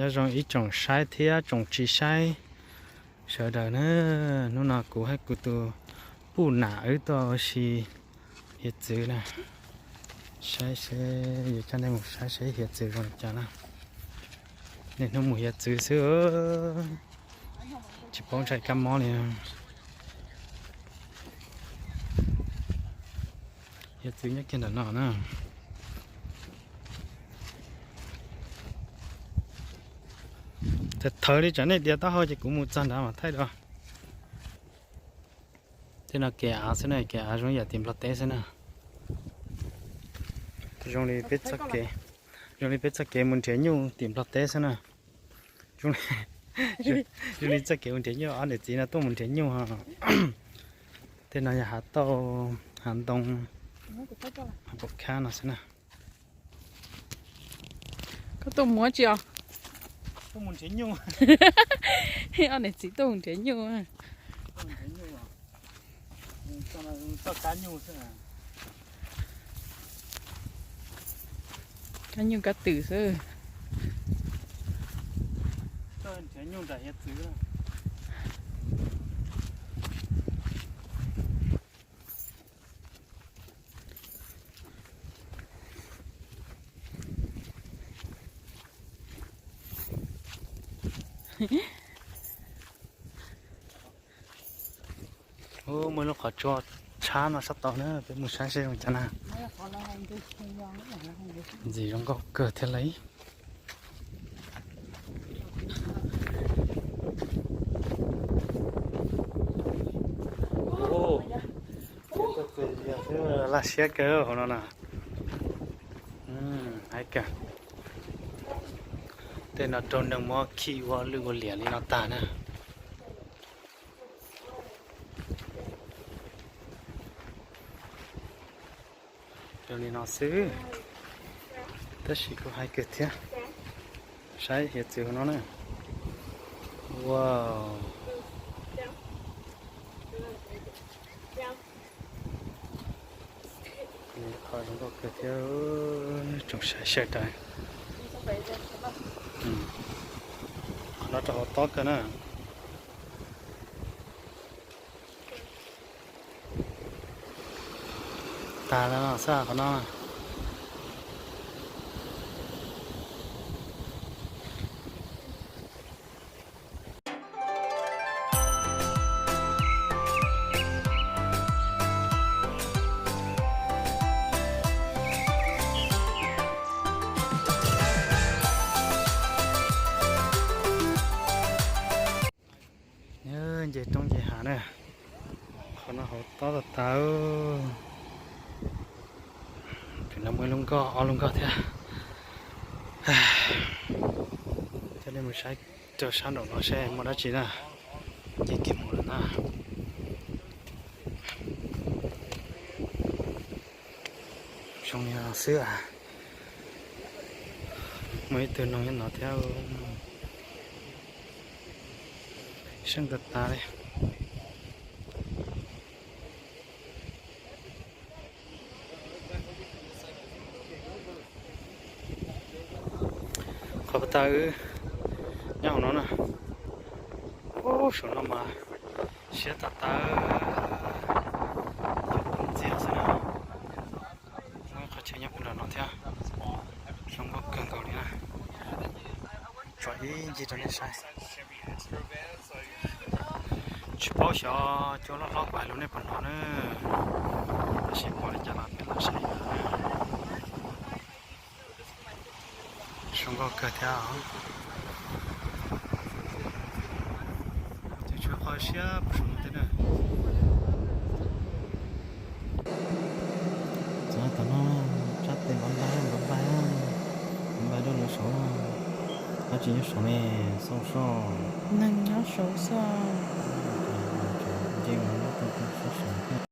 Nyob zoo ib tsoom saib thiab tsoom tsis saib sawv daws na, hnub no kuv hab kuv tus puj nam wb tuaj ua si hiav txwv na. Saib seb yuav coj nej mus saib seb hiav txwv zoo li cas na. Niaj hnub mus hiav txwv xwb, tsis paub ntshai kab mob li. Hiav txwv nyob kiag ntawm no na. Thaum thawv li tsam nej diav taub hau ces kuv mus txog nrad mas thaij dua. Tej no kev av xwb na, kev av zoo yam tim Nplog teb xwb na. Zoo li peb txoj kev, zoo li peb txoj kev mus nrhiav nyuj tim Nplog teb xwb na. Zoo li txoj kev mus nrhiav nyuj, ob niam txiv no tuaj mus nrhiav nyuj ho. Tej no yog hav tauj, hav ntoo, hav pom khab no xwb na. Koj tuaj mus tsi os? Tuaj mus nrhiav nyuj. Ob niam txiv tuaj mus nrhiav nyuj. Tuaj mus nrhiav nyuj, toj kab nyuj xwb. Kab nyuj kab twm xwb. Tuaj nrhiav nyuj nram hiav txwv. Ub, muaj lub qhov tsua tshab no sab tod na, peb mus saib seb zoo cas na. Ntxim zoo nkauj kawg thiab lauj. Laj siab kawg hauv no na. Hais kawg. Tej no raug neeg muab khi ua lwj ua liam li no tag na. Raws li no xwb, tab sis kuj hais kawg thiab. Saib hiav txwv hauv no na. Wow. Qhov zoo nkauj kawg thiab, tsoom saib sawv daws. Qhov no rau hauv tob kawg na. Tag lawm xwb qhov no. Nce roob nce hav na, qhov no hauv tob tag tag. Pem no muaj ib lub nkoj, ob lub nkoj thiab. Coj nej mus saib rau sab nraum no seb muaj dab tsi na. Nce kiag mus lawm na. Zoo li no xwb. Muaj ib tug noog nyob no thiab. Seej tag tag li. Qhov puag ta wb nyob hauv no na. Ub, saum no mas siab tag tag. Ntxiag xwb na. Muaj qhov chaw nyob puag nram no thiab. Zoo nkauj kawg nkaus li na. Tso ib ncig rau nej saib. Tsis paub xyov cua loj hlob kuv hais lus nej puas hnov na, tab sis pom li cas los peb los saib. Zoo nkauj kawg thiab os. Ces tshuav qhov siab puag saum no thiab na. Txog tom no, sab tes npaj npaj npaj npaj, npaj rau lawv saud, dab tsi nyob saum ne, xauj soj. Neeg nyob saud xwb. Nce mus nyob rau saud saud thiab.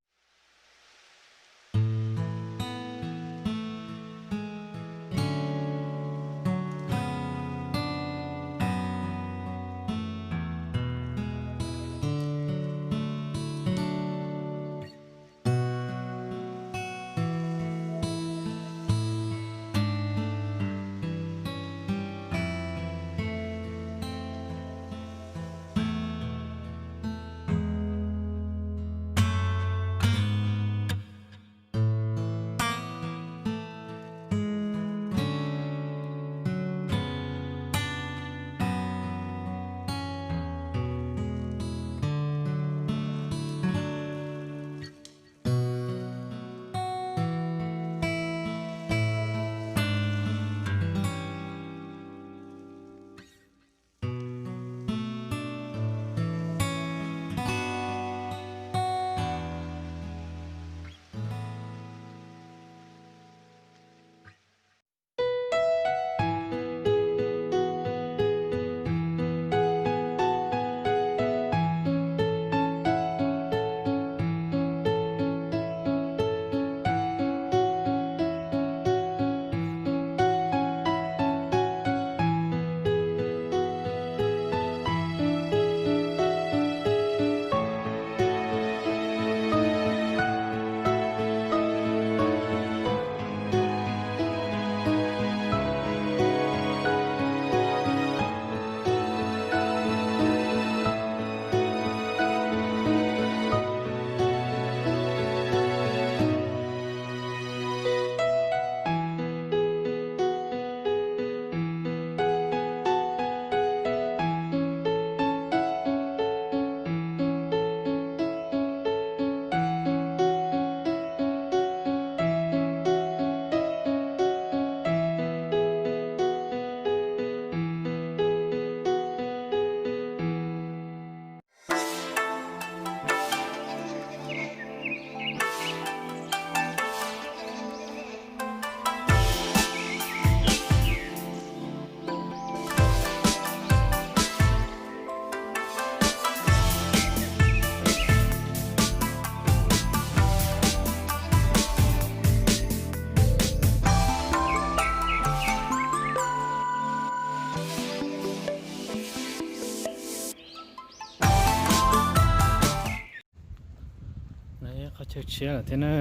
Chaw tshiab lawm thiab na.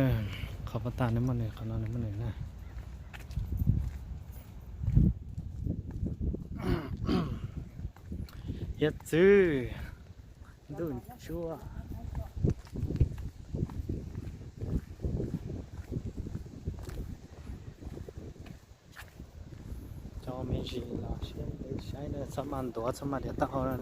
Qhov pov tas nws muaj nws, qhov no nws muaj nws na. Hiav txwv, ntuj ntsuab. Cov me ntsis los siab ntev saib na, txhob maj ntuav txhob maj diav taub hau na.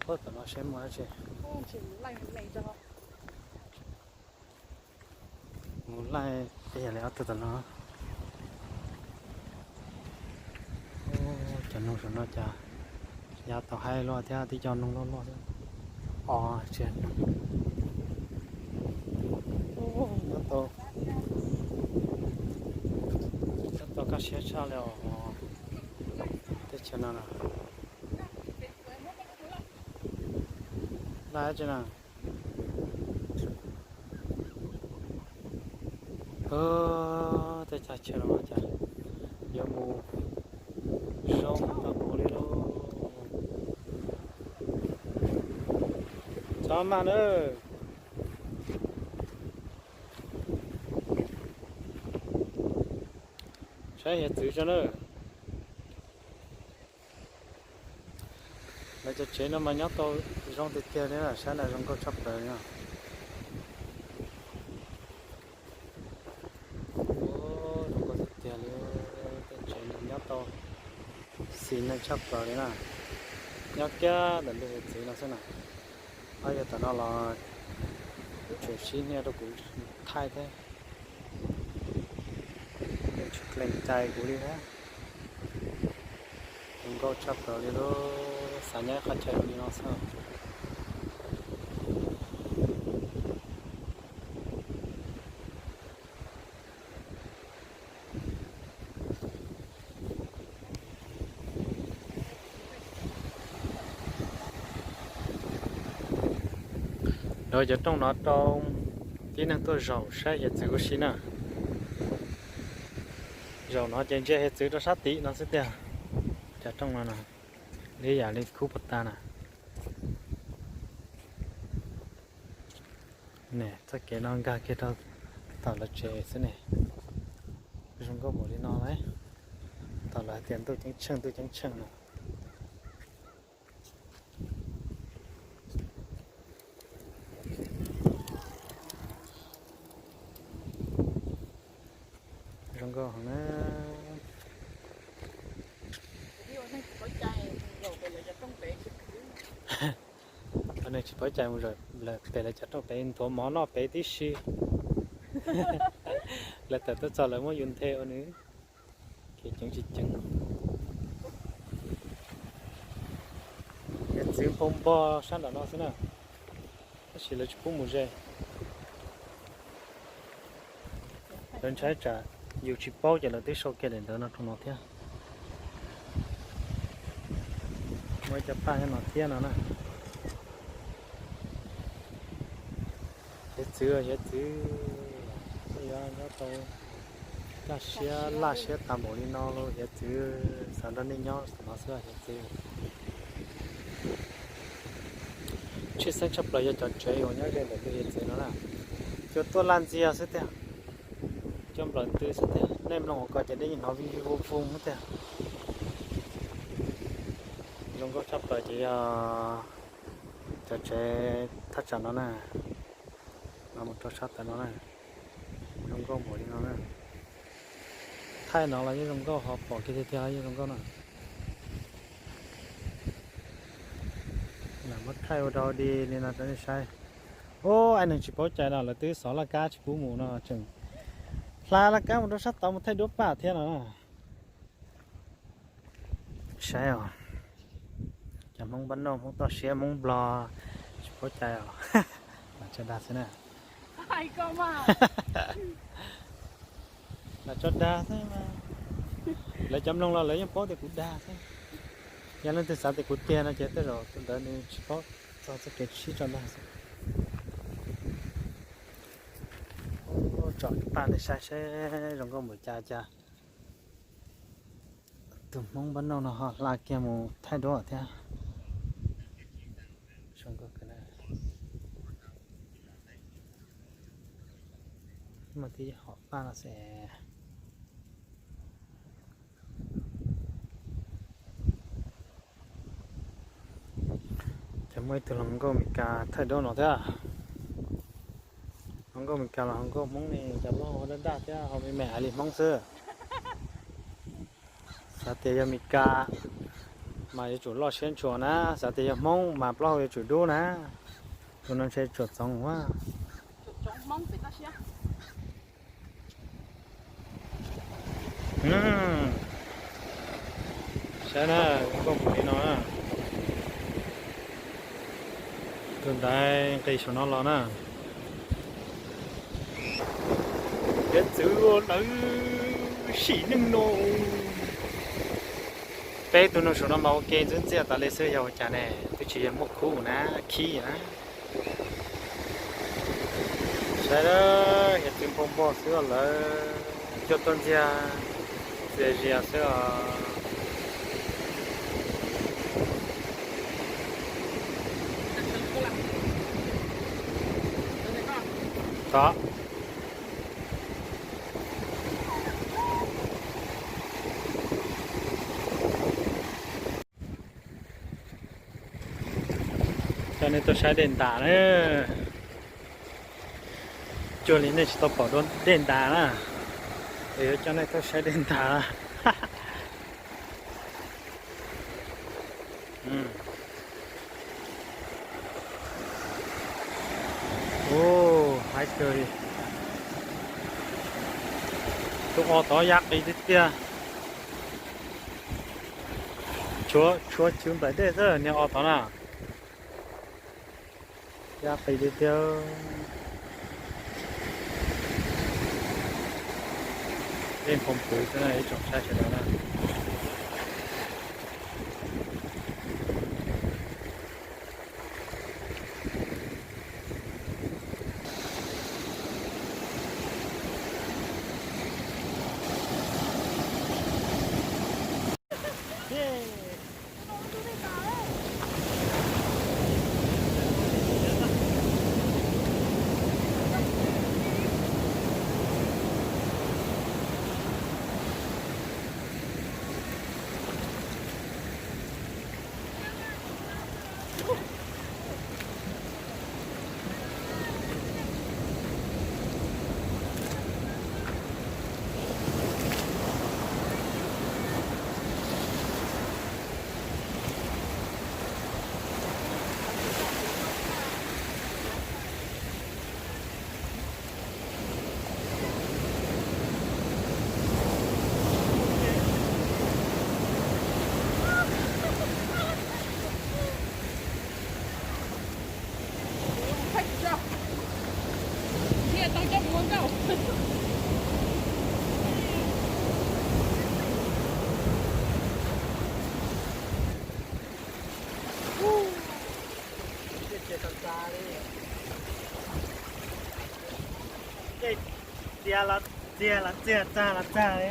Puag tom no seb muaj dab tsi. Mus laij tej yam li ob tug tom no. Cov noog saum no cas yav tau haib luaj thiab, tib co noog loj loj thiab. Os, tsis, nyob tau, nyob tau kaj siab tshaj li os. Teb chaws no na, laij dab tsi na. Tej chaw no cas yuav mus zoo tau npaum li lauj. Txhob maj na. Saib hiav txwv tso na. Lawv cov tsev no mas nyob tau zoo tiag tiag li na, saib na, zoo nkauj tshaj plaws li no. Zoo nkauj tiag tiag li, tej tsev no nyob tau xis neej tshaj plaws li na. Nyob kiag ntawm ntug hiav txwv no xwb na. Ob yog tom no los tseem sib hnia rau kuv thaij thiab. Tsis plees cai kuv li thiab. Zoo nkauj tshaj plaws li lauj, xav nyob ib qhov chaw zoo li no xwb. Lawv cov rooj no rau tib neeg tuaj zaum saib hiav txwv ua si na. Zaum no ces ntsia hiav txwv rau sab tim no xwb tiag. Cov rooj no na, li yam li khub pov tas na. Txoj kev no nkag kiag rau tom lawv tsev xwb ne. Zoo nkauj npaum li no lauj. Tom lawv hais tias ntuj ceeb tsheej, ntuj ceeb tsheej no. Zoo nkauj heev na. Cov neeg tsis paub cai mus zaum pem lawv cov rooj pem nthuav mov noj pem tib si. Lawv tawm tuaj txog lawv muab yus nthe ua nws. Kev ceev tsis ceev. Hiav txwv npau npog sab nram no xwb na, tab sis lawv tsis pub mus ze. Lawv ntshai tsam yus tsis paub ces lawv twb sau kiag daim ntawv no rau no thiab. Muaj ib co paj nyob no thiab no na. Hiav txwv, hiav txwv, nyob tau kaj siab laj siab tag npaum li no los hiav txwv, xav nrog nej nyob no xwb hiav txwv. Tshwj xeeb tshaj plaws yog cov tsev uas nyob ze ntawm tus hiav txwv no na, cua tuaj laj ntxiag xwb tiag, cua nplawm ntws xwb tiag, nej mloog ua ko ces nej yeej hnov vij vij voog voog xwb tiag. Zoo nkauj tshaj plaws ces yog cov tsev thaj tsam no na, no mus rau sab tawm no na, zoo nkauj npaum li no na. Thaij no los yeej zoo nkauj, ho pom kiag tiag tiag los yeej zoo nkauj na. Lam muab thaij ua rau di li no rau nej saib. Ub, ai neeg tsis paub cai no lawv twb xov laj kab tsis pub mus no tseem hla laj kab mus rau sab tod mus thaij duab paj thiab no. Saib os, cov Hmoob npab noj, Hmoob toj siab, Hmoob Nplog tsis paub cai os. Lam tso dag xwb na. Lam tso dag xwb mas. Lawv cov mloog los lawv yeej paub tias kuv dag xwb. Yog leej twg xav tias kuv tiag no ces tej zaum tus ntawd nws tsis paub txog txoj kev sib tso dag xwb. Tsom paj nej saib seb zoo nkauj npaum cas cas. Tus Hmoob npab nauj no ho hla kiag mus thaij duab thiab. Mas tib hom paj no xwb. Ces muaj ib tug hluas nkauj Amelikas thaij duab no thiab. Hluas nkauj Amelikas los hluas nkauj Hmoob ne, cov plaub hau daj daj thiab hau me me hais li Hmoob xwb. Xav tias yog Amelikas mas yuav tsum loj siab ntshua na, xav tias yog Hmoob mas plaub hau yuav tsum dub na. Tus no ntshe tsuam txoov a. Saib na, zoo nkauj npaum li no na. Tus ntawd nqis saum no los na. Hiav txwv lawv sim neej no. Peb tus nug saum no mas ua ke ntxwb ntxiaj tas li xwb, yog ua cas ne? Twb tsis yog muaj khub na, khib na. Saib, hiav txwv npog npog xwb os, lawv coj tuaj ntxiag txias zias xwb os. Tod. Coj nej tuaj saib dej ntas na. Cuag li nej tsis tau pom dua dej ntas na, es yuav coj nej tuaj saib dej ntas. Ub, haib kawg li. Tus o tod yaj qis tiag tiag. Tshuav, tshuav cw nplaim dej xwb niag o tod na. Yaj qis tiag tiag. Dej nphoo pwv xwb na ib tsoom saib sawv daws na. Dej txias los txias, los txias txag los txag li.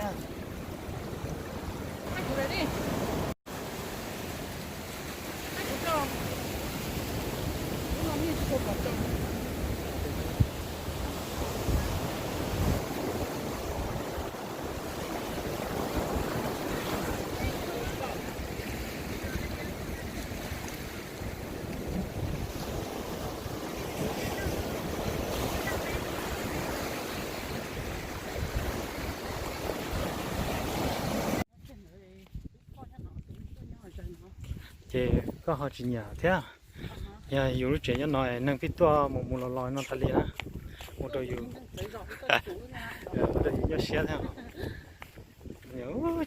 Ces koj ho tsis nyiam thiab. Yog yus lub tsev nyob no neeg pheej tuaj mus mus los los no tas li na, ua rau yus, ua rau yus nyuaj siab thiab.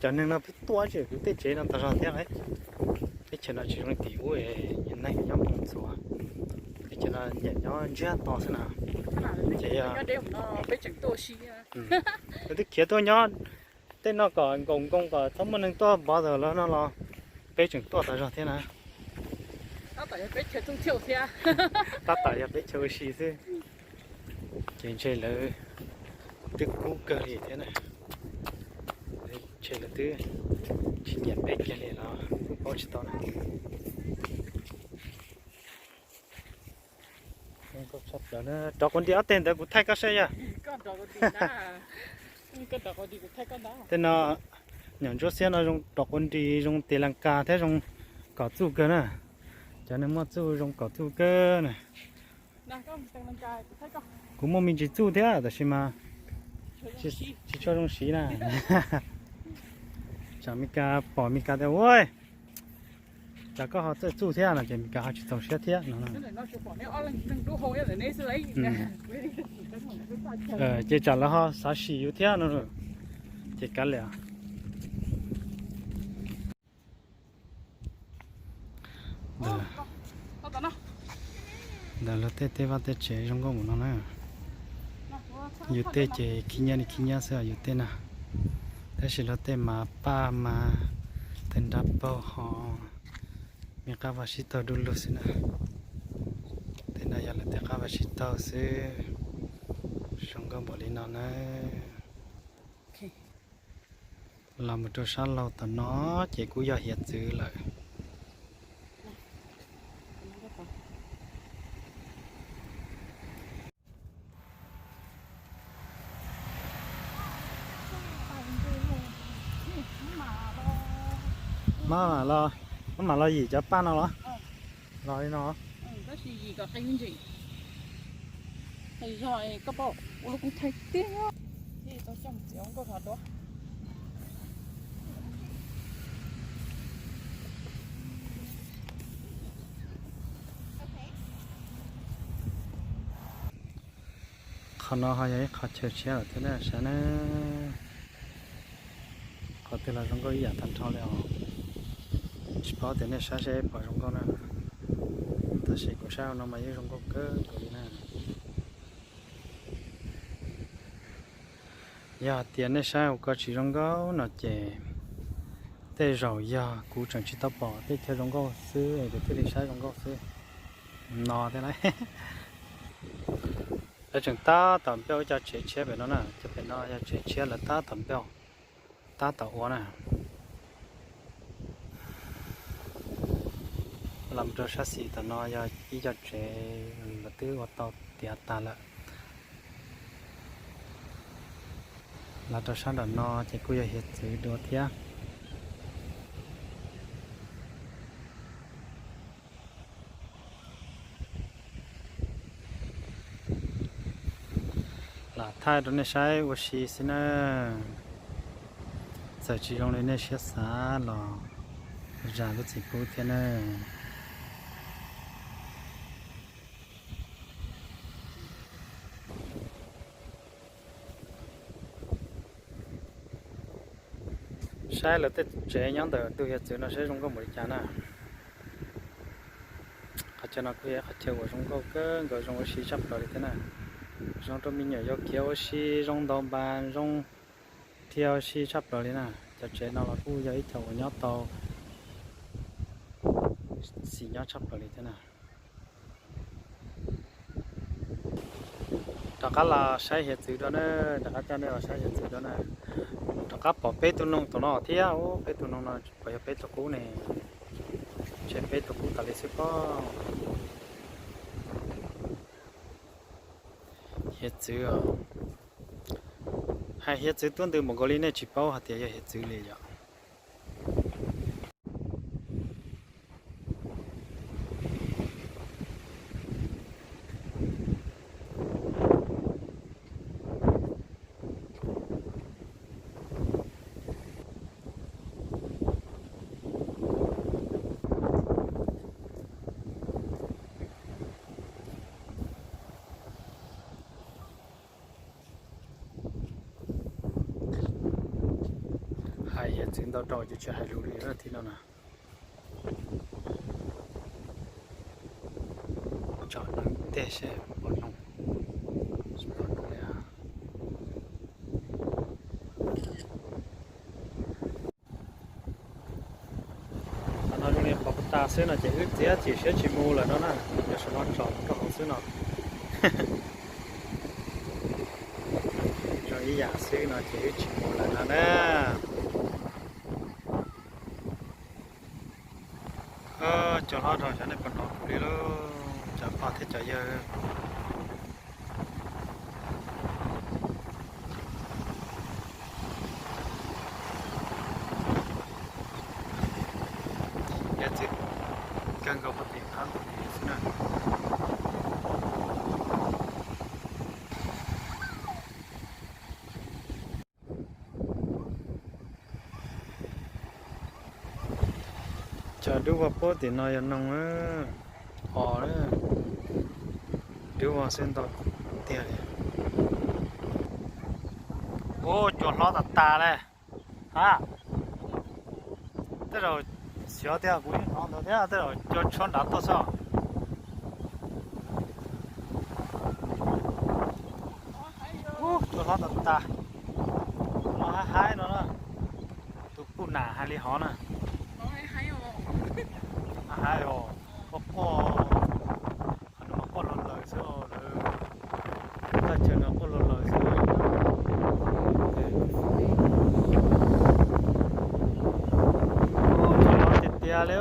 Cov neeg no pheej tuaj tsis kuv tej tsev no tas zog thiab. Teb chaws no tsis zoo li tim ub, neeg nyob mus ntxuav. Teb chaws no nyiam nyob ntsiag to xwb na. Ces yog twb khiav tuaj nyob tej no kom nkaum nkoos kom txhob muaj neeg tuaj bother lawv no los peb tseem tuaj tas zog thiab na. Tab tom yog peb chaw ua si xwb. Ces ntshe lawv twb kub kawg li thiab na. Ces lawv twb tsis nyiam peb kiag li los paub tsis tau na. Rov quav nris ob teg ntawd kuv thaij koj saib yog. Tej no nyuam ntsuab xiab no zoo rov quav nris, zoo tis las kas thiab zoo kom txuj kawg na. Cov neeg muaj txuj zoo kom txuj kawg na. Kuv muaj me ntsis txuj thiab tab sis mas tsis tshua zoo siv na. Tsam Mes Kas pom Mes Kas tias ua cas koj ho txawj txuj thiab no ces Mes Kas ho tsis txaus siab thiab no. Ces tsam lawv ho xav sim yus thiab no ces kav liam. Ntawm luag tej tej vaj tej tsev zoo nkauj npaum no na. Yus tej ces khib nyiab li khib nyiab xwb yus tej na. Tab sis luag tej mas paj mas tej nrab paug ho me qab vaj sib taug du lug xwb na. Tej no yog lawv tej qab vaj sib taug xwb. Zoo nkauj npaum li no na. Los mus rau sab laug tom no ces kuj yog hiav txwv lawm. Maj mam los, maj mam los yim cov paj no los? Los li no. Qhov no ho yog ib qho chaw tshiab lawm thiab na, saib na. Qhov twg los zoo nkauj ib yam tag nrho li os. Tsis paub tias nej saib seb pom zoo nkauj na. Tab sis kuv saib no mas yeej zoo nkauj kawg nkaus li na. Yog hais tias nej saib ua ko tsis zoo nkauj no ces tej zaum yog kuv tseem tsis tau pom teb chaws zoo nkauj xwb es kuv thiaj li saib zoo nkauj xwb. No thiab lauj. Lawv tseem tab tom build ib co tsev tshiab pem no na, cov pem no yog tsev tshiab lawv tab tom build, tab tom ua na. Los rau sab xis tom no yog ib co tsev lawv twb ua tau tiav tas lawm. Los rau sab nram no ces kuj yog hiav txwv dua thiab. Lam thaij rau nej saib ua si xwb na. Txawm tsis zoo li nej siab xav los zam lub txim pub thiab na. Saib lawv tej tsev nyob ntawm ntug hiav txwv no saib zoo nkauj npaum li cas na. Qhov chaw no kuj yog qhov chaw uas zoo nkauj kawg nkaus, zoo ua si tshaj plaws li thiab na. Zoo rau me nyuam yaus khiav ua si, zoo ntaus npas, zoo dhia ua si tshaj plaws li na. Cov tsev no los kuj yog ib co uas nyob tau xis nyob tshaj plaws li thiab na. Rov qab los saib hiav txwv dua na, rov qab coj nej los saib hiav txwv dua na. Rov qab pom peb tug noog tom no thiab, peb tug noog no puas yog peb tug qub ne? Ntshe peb tug qub tas li xwb pob. Hiav txwv, hais hiav txwv tuaj ntws npaum nkaus li nej tsis paub hais tias yog hiav txwv li yom. Hais hiav txwv ntau rau ces tsis hais lus li thiab no na. Tsom neeg tej seb pom noog, pom noog li. Qhov no zoo li qhov puag ta xwb no ces wb txiav txim siab tsis mus lawm no na, yog saum no tsom rau hauv xwb no. Zoo ib yam xwb no ces wb tsis mus lawm no na. Cov hlob rog, xyov nej puas hnov kuv li lauj, cov pog thiab cov yawg. Yog txiv kawg nkaus puag tim qab ntug xwb na. Cov dub vog puag tim no yog noog os, dub vog xwb ntau tiag li. Ub, cua hlob tas tas li. Ha, tej zaum xyov tiag, kuv yeej hnov ntawd thiab, tej zaum cua tshuab nrad tuaj xwb. Ub, cua hlob tas tas. Hnov haib haib no na. Tus kuj nam hais li hov na. Haib os, quaj quaj, qhov no mas quaj luag lawm xwb os. Txoj chaw no quaj luag lawm xwb. Tiag tiag li.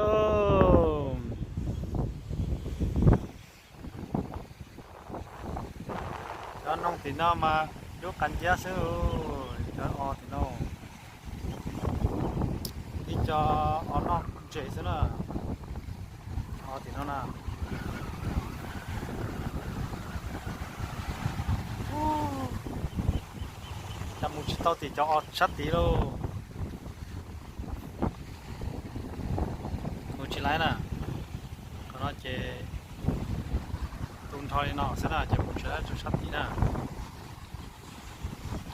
Cov noog tim no mas dub qas nciab xwb, cov os tim no. Ib co os noj ntses xwb na. Os tim no na. Cas mus tsis tau tim cov os sab tid lauj. Mus tsis laib na. Qhov no ces tu nrho li no xwb na, ces mus tsis laib rau sab tid na.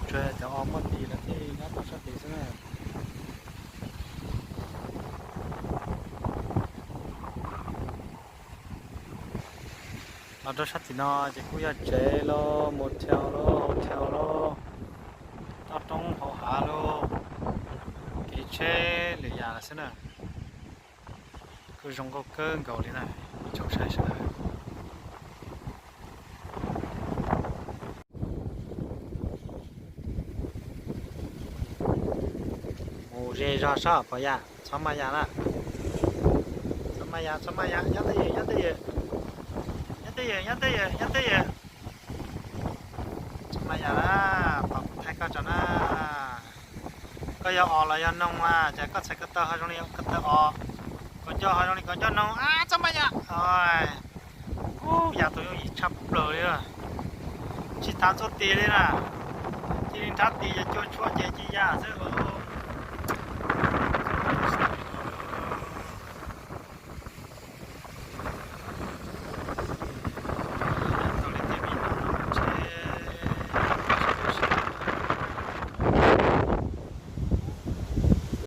Tsuas cov os muaj tis lawm thiaj nyob tau sab tid xwb na. Los rau sab tim no ces kuj yog tsev los, motel los, hotel los, toj roob hauv hav los, kev tsheb lwm yam xwb na. Kuj zoo nkauj kawg nkaus li na, ib tsoom saib sawv daws. Mus ze zog soj pom yam, txhob maj yam na. Txhob maj yam, txhob maj yam, nyob twj ywm, nyob twj ywm. Nyob twj ywm, nyob twj ywm, nyob twj ywm. Txhob maj yam na, tos kuv thaij koj tso na. Koj yog os los yog noog mas, cas koj txhais ko taw ho zoo li ko taw os, koj coj ho zoo li koj coj noog a, txhob maj yam. Ub, yam tus yooj yim tshaj plaws li. Tsis thav txuj tis li na, cia li nrhab tis yog cua tshuab ces ci yam xwb.